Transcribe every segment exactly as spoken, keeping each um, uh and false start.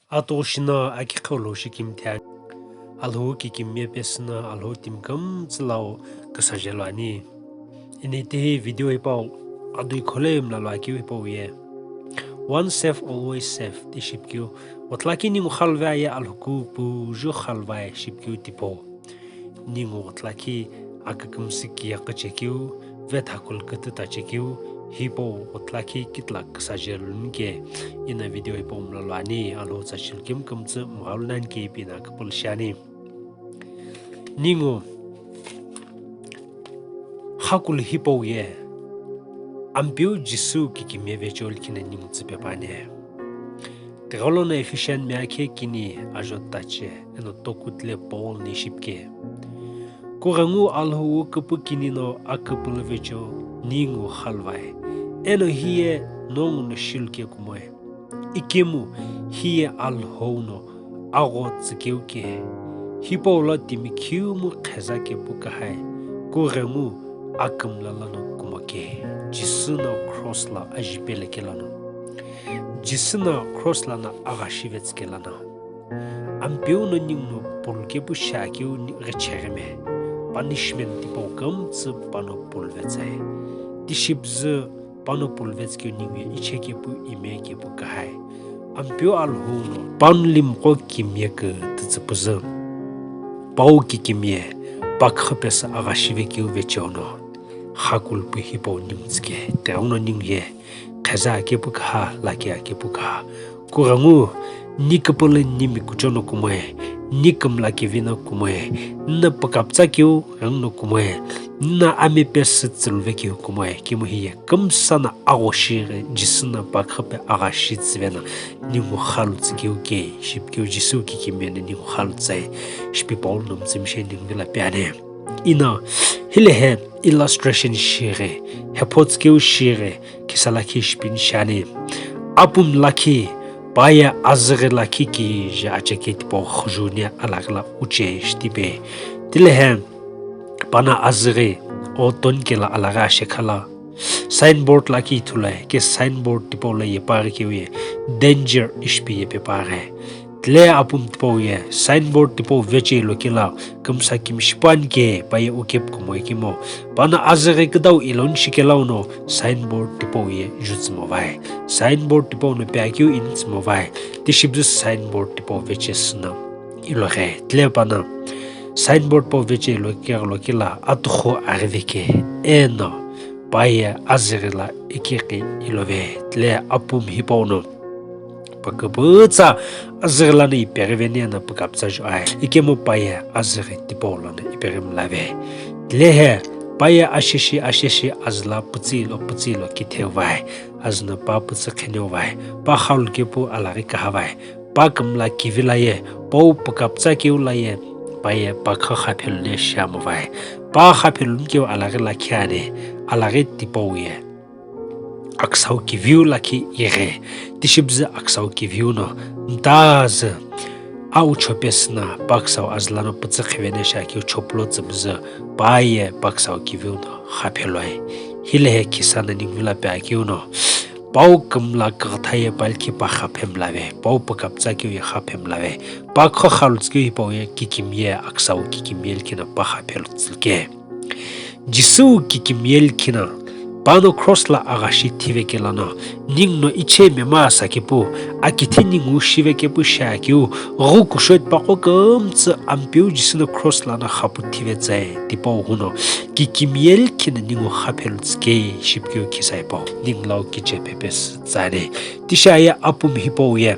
Atoshi no akiqholo shikimthi ani. Alhou kikimiye pesü no Alhou timi kümtsü lau küsaje lo ani. Eno tihi video hipau adui khole mla lo akeu hipau ye. Once saved, always saved ti shipikeu. Otlaki ningu khalvai ye Alhou ku puju khalvai shipikeu tipau. Ningu otlaki akükümsü kiye qachekeu, vethakul kütü tachekeu, hipau otlaki kitla küsaje luni ke. Eno video hipau mla lo ani, Alhou tsa chilu kemu kümtsü mghalu nani ke ipi no küpülü shi ani. Ningu khakulu hipau ye Ampeu Jisü kikimiye vecheo likhi no ningu tsüpe püani. Tighenguno Ephesian mi akhe kini ajo tache eno tokutile Paul ni shipike. Kughengu Alhou küpü kini no aküpülü vecheo ningu khalvai. Eno hiye nongu no shilu ke kumoe. Ikemu hiye Alhou no agho tsükeu ke, hipau lo timi khiumu kheza kepu kahai, kughengu akümla lono kumo ke, Jisü no cross lo ajipele ke lono, Jisü no cross lono agha shive tsüke lono, Ampeu no ningu no pulu kepu shiakeu ni ghicheghime, punishment tipau kümtsü pano puluvetsai. Tishibzü pano puluvetsükeu ningu ye ichekeu pu ime kepu kahai. Ampeu Alhou no panu limiqo kimiye kütütsü püzü. Pau kikimiye, pakha pesü agha shivekeu vecheo no. Khakulu pu hipau ningu tsüke, tighenguno ningu ye, kheza kepu kaha, laki kepu kaha. Kughengu, ni küpülü ni mikucho no kumoe, ni kümla kivi no kumoe, nna pükapütsa keu ghengu no kumoe, nna ame pesü tsüluvekeu kumoe, kemu hiye kümsa no agho shighi, Jisü no pakha pe agha shi tsüve no, ningu khalu tsükeu ke, shipikeu Jisü kikimiye no ningu khalu tsai, shipi Paul no mütsümishei ningu vilo piani. Eno, hilehi illustration shighi, hephotsükeu shighi, kisa lakhi shipini shiani. Apumi lakhi, paye azüghi lakhi kije achekeu tipau khuju ni alaghi lo uche shitipe. Tilehi, pano azüghi, o tonikelo alaghi ashekha lo. Signboard lakhi ithulu ke signboard tipau lo yepaghi keu ye danger ishipi yepe paghi. Tile apumi tipau ye signboard tipau veche ilo kelo kümsa kimi shipuani ke paye ukepu kumoe kemu. Pano azüghi küdau iloni shikelo no signboard tipau ye jutsü movai. Signboard tipau no piakeu initsü movai. Tishibzü signboard tipau veche sü no iloghi. Tile pano signboard pau veche ilo keghi lo kelo atukhu aghive ke eno paye azüghi lo ikighi ilove. Tile apumi hipau no paküpütsa azüghi lono ipeghi veni eno pükapütsa ju ai. Ikemu paye azüghi tipau lono ipeghi mlave. Tilehi paye asheshi asheshi azü lo pütsü ilo pütsü ilo kitheu vai. Azü no pa pütsü kheneu vai. Pa khalu kepu alaghi kaha vai. Pa kümla kivi lo ye, pau pükapütsa keu lo ye, paye pakha khapheluni shi movai. Pa khapheluni keu alaghi lakhi ani, alaghi tipau ye. Aküsau kiviu lakhi ighi, tishibzü aküsau kiviu no, ntazü, aucho pesü no, paküsau azü lono pütsü khiveni shiakeu chopulo tsümzü, paye paküsau kiviu no khapheloi. Hilehi kisa no ningu vilo piakeu no. Pau kümla kükütha ye pa likhi pa khaphe mlave, pau pükapütsa keu ye khaphe mlave, pa khokhalu tsükeu hipau ye kikimiye aküsau kikimiye likhi no pa khaphelu tsülike. Jisü kikimiye likhi no, pano cross lo agha shi thive ke lono, ningu no ichemema sakepu, akithi ningu shive kepu shiakeu, ghukusho tipaqo kümtsü Ampeu Jisü no cross lono khapu thive tsae, tipau ghuno, kikimiye likhi no ningu khaphelu tsüke, shipikeu kisa hipau, ningu lau kiche pepe sü tsani. Tishi aye apumi hipau ye.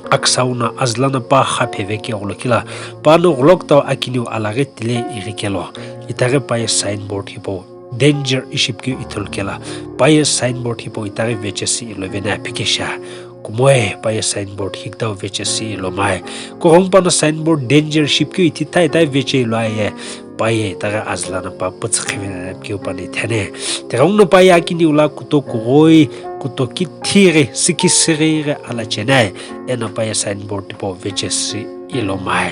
Aküsau no azü lono pa khapheve ke gholo kelo. Pano ghulokutau akiniu alaghi tile ighi kelo. Itaghi paye signboard hipau. Danger ishipikeu ithulu kelo. Paye signboard hipau itaghi vechesü ilo veni aphi kesha. Kumoe paye signboard hikdau vechesü ilo mae. Kughengu pano signboard danger shipikeu ithi tai tai veche ilo aye. Paye itaghi azü lono pa pütsü khiveni apikeu pano ithene. Tighenguno paye akiniu lo kuto kughoi, kuto kithighi, sikhi sighighi ala chenai. Eno paye signboard tipau vechesü ilo mae.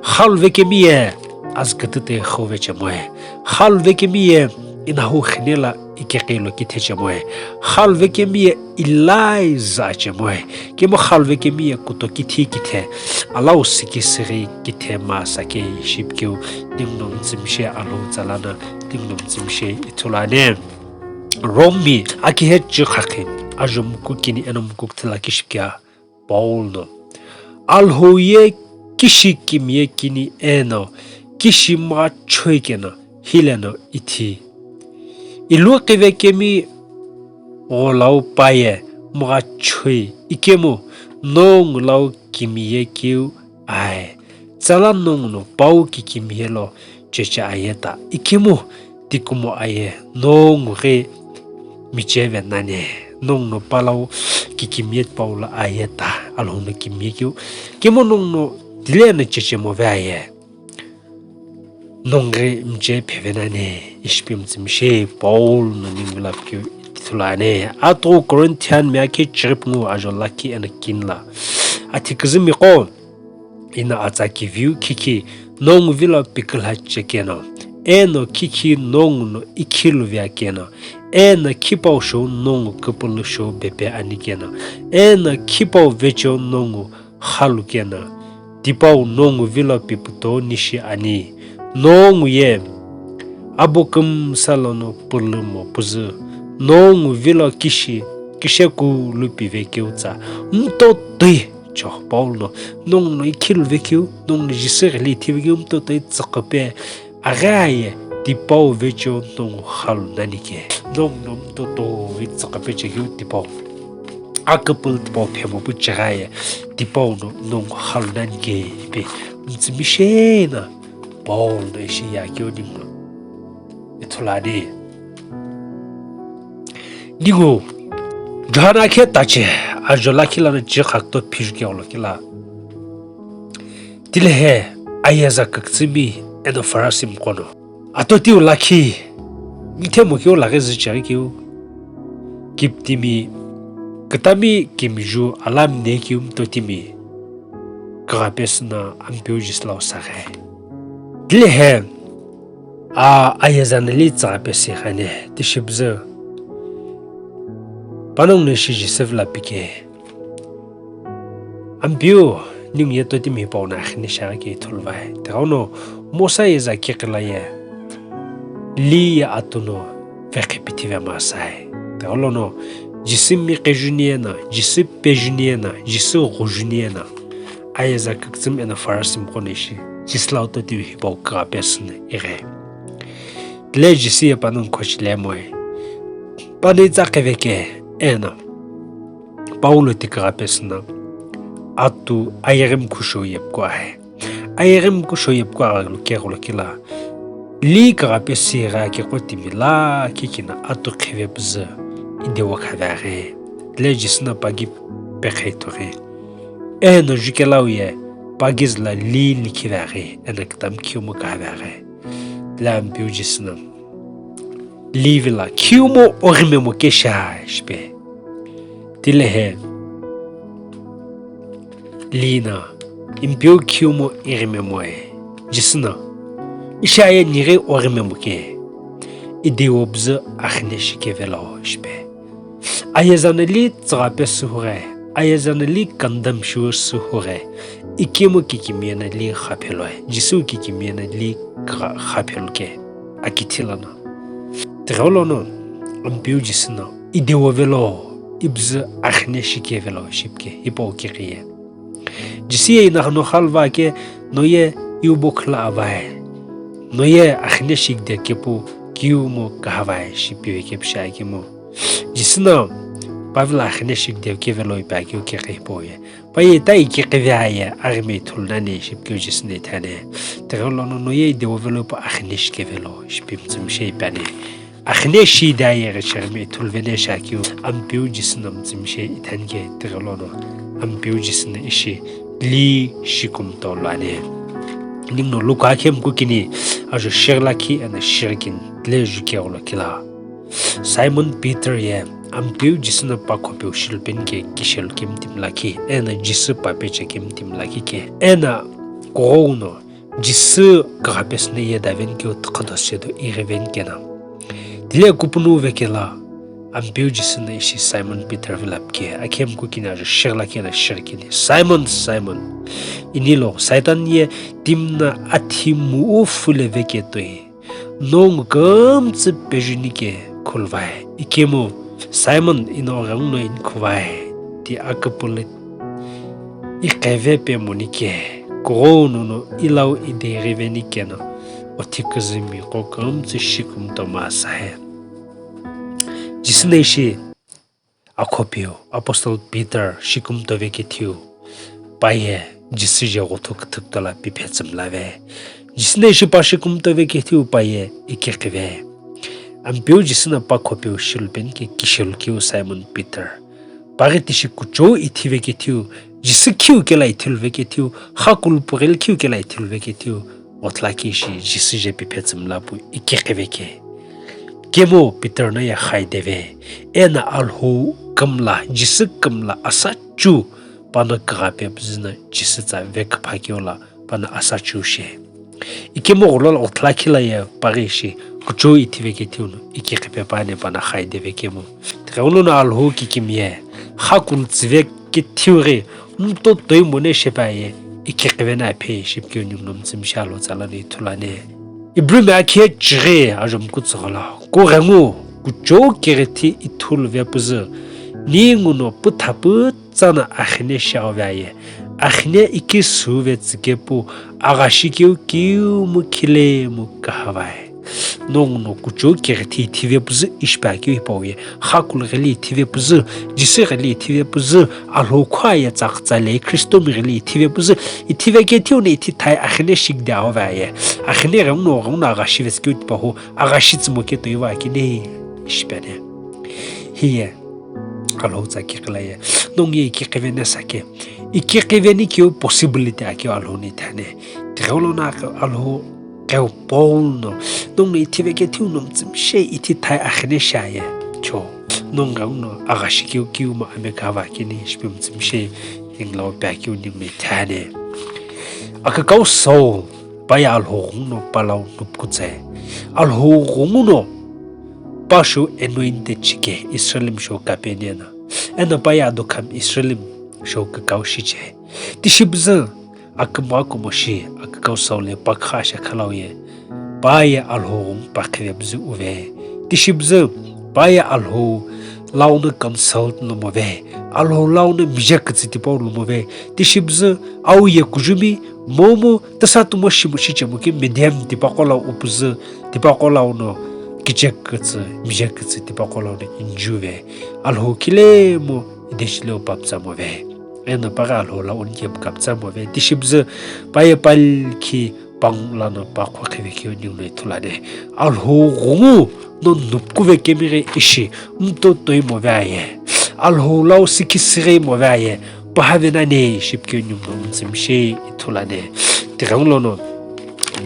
Khalu vekemi ye azü kütüte khou vechemoe. Khalu vekemi ye inahu xinela ikeqilo kithe chemoe. Xaluvekemi ye Eliza chemoe. Kemu xaluvekemi ye kuto kithi kithe. Alau siki sighi kithe ma sake shipikeu. Tingno mtsümshe alu tsalana. Tingno mtsümshe ithulane. Rome mi akihe chikhakhi. Ajo mukukini eno mukukthila kishipkia. Paul no, Alhou ye kishi kimiye kini eno kishi mghachoi keno hileno ithi. Ilu qive kemi gholau paye mghachoi ikemu nongu lau kimiye keu ae. Tsala nongu no pau kikimiye lo cheche aye ta ikemu tikumo aye nongu ghi micheve nani, nongu no palau kikimiye pau lo aye ta, Alhou no kimiye keu, kemu nongu no tile no cheche move aye, nongu ghi miche pheve nani, ishi pi mtsümshe Paul no ningu lapikeu ithulane. Atughu Corinthian mi akhe chirip ngu ajo lakhi eno kinla. Athi kizimi qo, ina atsa kiviu khikhi nongu vilo pikilha chekeno, eno khikhi nongu no ikhilu via keno, eno khipau shou nongu kupulu shou bepe ani keno, eno khipau vecheo nongu xalu keno, tipau nongu vilo piputo nishi ani, nongu ye abo kümsa lono pulumo püzü, nongu vilo kishi, kishe kulu pive keu tsa, mtotoi cho Paul no, nongu no ikhilu vekeu, nongu no Jisü ghili ithi vekeu mtotoi tsüqüpe, aghi aye, tipau vecheo nongu xalu nani ke, nongu no mtotoi tsüqüpe chekeu tipau. Aküpülü tipau phemo pu cheghi aye, tipau no nongu xalu nani ke ipi, mtsümishena Paul no ishi ye akeu ningu no ithulani. Ningu, Johana khe tache, ajo lakhi lano chikha kto phiju kegho lo kila. Tilehe, ayeza küktsümi eno Farasi mqo no. Atotiu lakhi, mithemo keu laghi zücheghi keu. Kiptimi, kütami kimiju alam ne keu mtotimi. Kagha pesü no Ampeu Jisü lau saghe. Tilehe, a, ayeza no li tsügha pesü ighane, tishi püzü. Panongu no ishi Jisü vilo pike. Ampeu, ningu ye totimi hipau no akhine shiaghi ke ithulu vae. Tighenguno, Mosa ye za kiqi la ye, li ye atu no vekhipithi ve masai. Tighenguno, Jisü miqi juni ye no, Jisü pe juni ye no, Jisü ghu juni ye no. Ayeza küktsümi eno Farasi mqo no ishi, Jisü lau totimi hipau kagha pesü no ighe. Tile Jisü ye panongu khochile moe. Panongu itsa qiveke, eno. Paulo ti kagha pesü no. Atu ayeghi mkhu shou ye pkua he. Ayeghi mkhu shou ye pkua gha lu kegho lo kila. Li kagha pesü gha ke qo timi lakhi kino atu qhive püzü. Idewo khave aghi. Tile Jisü no pagi pekhe itughi. Eno jukelau ye, pagi züla li likhi veghi, eno kütami khiumo kave aghi. Tile Ampeu Jisü no. Li vilo khiumo oghimemo kesha shipe. Tilehe. Li no, Ampeu khiumo ighimemoe. Jisü no. Ishi aye nighi oghimemo ke. Idewo püzü akhine shikevelo shipe. Ayeza no li tsügha pesü hughe, ayeza no li condemn shiu sü hughe, ikemu kikimiye no li xapheloe, Jisü kikimiye no li kha-, xaphelo ke, akithi lono. Tighenguno, Ampeu Jisü no, idewo velo, ipüzü akhine shikevelo shipke, hipau kiqiye. Jisü ye inaghi no xalu va ke, no ye iubo khula avae. No ye akhine shikde kepu kiumo kahavae shipive kepu shi akemu. Jisü no, pa vilo akhine shikde kevelo ipi akeu kiqi hipau ye. Pa ye ta ikiqi ve aye, aghime ithulu nani shipikeu Jisü no ithani. Tighenguno no ye idewo velo pa akhine shikevelo, shipi mtsümshe ipi ani. Akhine shi de ayeghi sheghime ithulu veni shi akeu, Ampeu Jisü no mtsümshe ithani ke tighenguno, Ampeu Jisü no ishi li shikumto lo ani. Ninguno Luka khe mkukini, ajo shighi lakhi eno shighi kini, tile jukegho lo kila. Simon Peter ye, Ampeu Jisü no pa khopeu shilupeni ke kishelu kemi timi lakhi, eno Jisü pa peche kemi timi lakhi ke, eno kughou no, Jisü kagha pesü no ye daveni keu tükhüdo shedo ighiveni keno. Tile kupunu vekela, Ampeu Jisü no ishi Simon Peter vilo pike, akhemku kini ajo shighi lakhi no shighi kini, "Simon, Simon, inilo Satan ye timna athi mu fule veke toi, nongu kümtsü pejunike khulvai. Ikemu Simon, ino ghenguno inikuvai, ti aküpülü iqeve pe monike, kughono no ilau ideghi venike no, othi küzümi qo kümtsü shikumto masahe." Jisü no ishi akhopeu, Apostle Peter shikumto vekethiu, paye Jisü je ghothu küthüktola piphe tsümlave. Jisü no ishi pa shikumto vekethiu paye ikeqive. Ampeu Jisü no pa khopeu shilupenike kishilukeu Simon Peter. Paghi tishi kuchou ithi vekethiu, Jisü khiu kela ithilu vekethiu, xakulupu ghili khiu kela ithilu vekethiu, othila kishi Jisü je piphe tsümla pu ikeqiveke. Kemu Peter no ye xaideve, eno Alhou kümla, Jisü kümla asachu pano kighape püzü no Jisü tsa veküphakeu lo pano asachu shi. Ikemu ghulo lo othila khila ye paghi shi kuchou ithi vekethiu no ikeqipe püani pano xaideve kemu. Tighenguno no Alhou kikimiye, xakulu tsüve kethiu ghi, mto toi mone shepaye, ikeqive no aphe shipikeu ninguno mütsümishei Alhou tsa lono ithulu ani. Ibrimi akhe chighi ajomku tsügholo, kughengu, kuchou kighithi ithulu vepüzü, ninguno püthapütsa no axine shiaghuve aye, axine ikisüve tsükepu, aghashikeu kiumu khilemu kahavae. Nonguno kuchou kighithi ithive püzü ishi püakeu hipau ye, xakulu ghili ithive püzü, Jisü ghili ithive püzü, Alhou khuaye tsakütsale, Khristomi ghili ithive püzü, ithive kethiu no ithi thai axine shikide aghove aye. Axine ghenguno ghenguno aghashi vetsükeu tipahu, aghashi tsümo ke toiva akini ishi piani. Hiye Alhou tsa kiqila ye, nongu ye ikeqive no sake, ikeqive nikeu possibility akeu Alhou no ithani. Tighenguno no Alhou qeu Paul no, nongu no ithive kethiu no mütsümishei ithi thai axine shiaye. Cho, nongu ghenguno aghashikeu kiumu amekava akini shipi mütsümishei, inglao piakeu ninguno ithani. Akükau Saul, paye Alhou ghungu no palau nupkutse. Alhou ghungu no pa shou anointed shike Israelim shou kapeni eno. Eno paye ado khami Israelim shou kükau shiche. Tishi püzü, aküma kumo shi, akükau Saul ye pakha asha khalau ye, paye Alhou ghungu pakhive püzü uve. Tishi püzü, paye Alhou lau no consult no move. Alhou lau no mije kütsü tipau lo move. Tishi püzü, au ye kujumi, momu, tasa tumo shimu shichemu ke medium tipaqo lau upüzü, tipaqo lau no kiche kütsü, mije kütsü tipaqo lau no injuve. Alhou khilemu ideshileu paptsa move. Eno paghi Alhou lau unikemu kaptsa move. Tishi püzü, paye palkhi pangu lono pa khokhive keu ninguno ithulu ani. Alhou ghungu no nupkuve kemi ghi ishi mto toi move aye. Alhou lau sikhi sighi move aye. Pahave nani shipikeu ninguno mütsümishei ithulu ani. Tighenguno no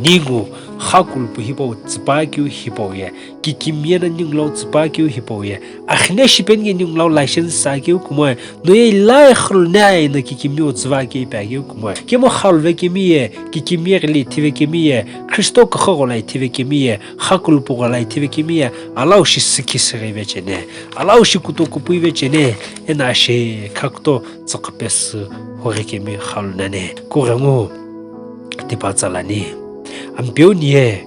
ningu xakulupu hipau tsüpakeu hipau ye, kikimiye no ningu lau tsüpakeu hipau ye, axine shipeni ke ningu lau license sakeu kumoe, no ye ilai xalu nai no kikimiye tsüvakeu ipiakeu kumoe. Kemu xaluve kemi ye, kikimiye ghili ithive kemi ye, Khristo küxü ghola ithive kemi ye, xakulupu ghola ithive kemi ye, alau shi sikhi sighive cheni, alau shi kuto kupuive cheni, eno ashe khakuto tsüqhüpesü hoghi kemi xalu nani. Kughengu tipatsa lani. Ampeu niye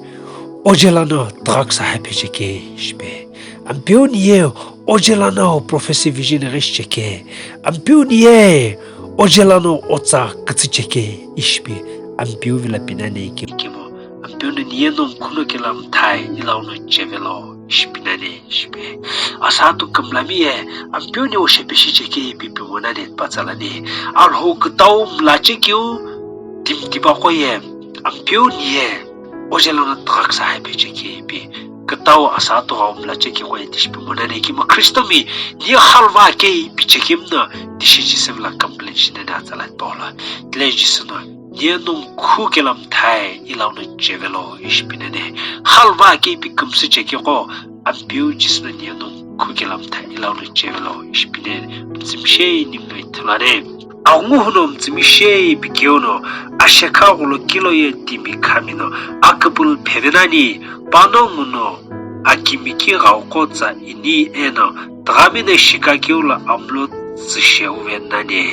ojela no drugs ahape cheke shipe. Ampeu niye ojela no prophecy vision ghi shicheke. Ampeu niye ojela no otsa kütsü cheke ishi pi. Ampeu vilo pinani ikemu. Ampeu no niye no mkhuno kela mthai ilau no chevelo ishi pinani. Shipe. Asatu kümlami ye, Ampeu niye oshepe shicheke ipi pimo nani patsa lani. Alhou kütau mlachekeu timi tipaqo ye, Ampeu niye ojela no drugs ahape cheke ipi. Kütau asatu ghau mlacheke qo ye tishi pimo nani ikemu Khristomi niye xaluva ke ipi chekemu no tishi Jisü vilo complain shinani atsa la Paul. Tile Jisü no niye no mkhu kela mthai ilau no chevelo ishi pinani. Xaluva ke ipi kümsü cheke qo Ampeu Jisü no niye no mkhu kela mthai ilau no chevelo ishi pinani. Mütsümishei ninguno ithulu ani. Aghungu huno mütsümishei pikeu no, ashekha ghulo kilo ye timi khami no, aküpülü pheve nani, pano nguno akimiki ghauqo tsa ini eno tüghami no shikakeu lo amlo tsüsheuve nani.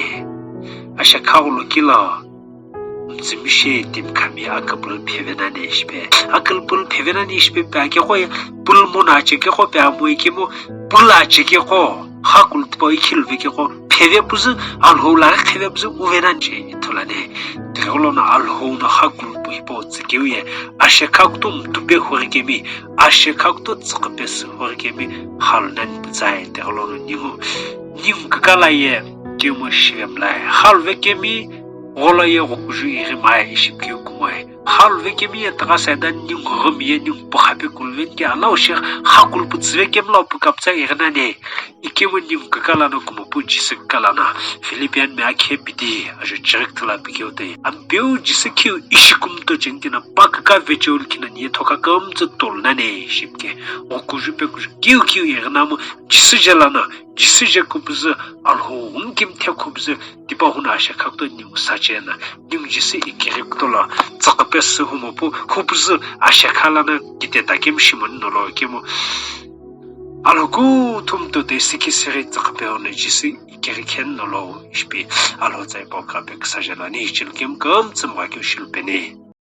Ashekha ghulukilo mütsümishei timi khami aküpülü pheve nani shipe. Aküpülü pheve nani shipe pe akeqo ye pülü mono achekeqo pe amo ikemu pülü achekeqo, xakulu tipau ikhilu vekeqo pheve püzü, Alhou laghi kheve püzü uve nani che ithulu ani. Tighengulono Alhou no xakulu pu hipau tsükeu ye ashekha kutu mtupe hurikemi, ashekha kutu tsüqhüpe sü hurikemi, xalu nani pütsa ye tighengulono ningu. Ningu kükala ye kemu shive mlae. Xalu vekemi, gholo ye ghukuju ighi mae ishi pikeu kumoe. Xalu vekemi ye tügha saida ningu ghümi ye ningu püxape kuluveni ke alau shi xakulu pu tsüve kemu lau pu kapütsa ighi nani. Ikemu ningu kükala no kumopu Jisü kükala no Philippian mi akhe pidi ajo chirikthula pikeu te. Ampeu Jisü khiu ishi kumto cheni kena pa küka vecheu likhi nani ye thoka kümtsü tolu nani shipike. Ghukuju pekuju kiu kiu ighi namu Jisü je lano, Jisü je kupüzü, Alhou ghumi kemi the kupüzü, tipa huno ashekha kutu ningu sache na, ningu Jisü ikeghi kutu lo tsüqhüpe sü humopu, hupüzü ashekha lano kiteta kemi shimoni nolo kemu. Alhou kuthumtu de sikhi sighi tsüqhüpe ono Jisü ikeghi kheni nolo ishi pi Alhou tsa ipau khape küsaje lani ichilu kemu kümtsü mgha keu shilu peni.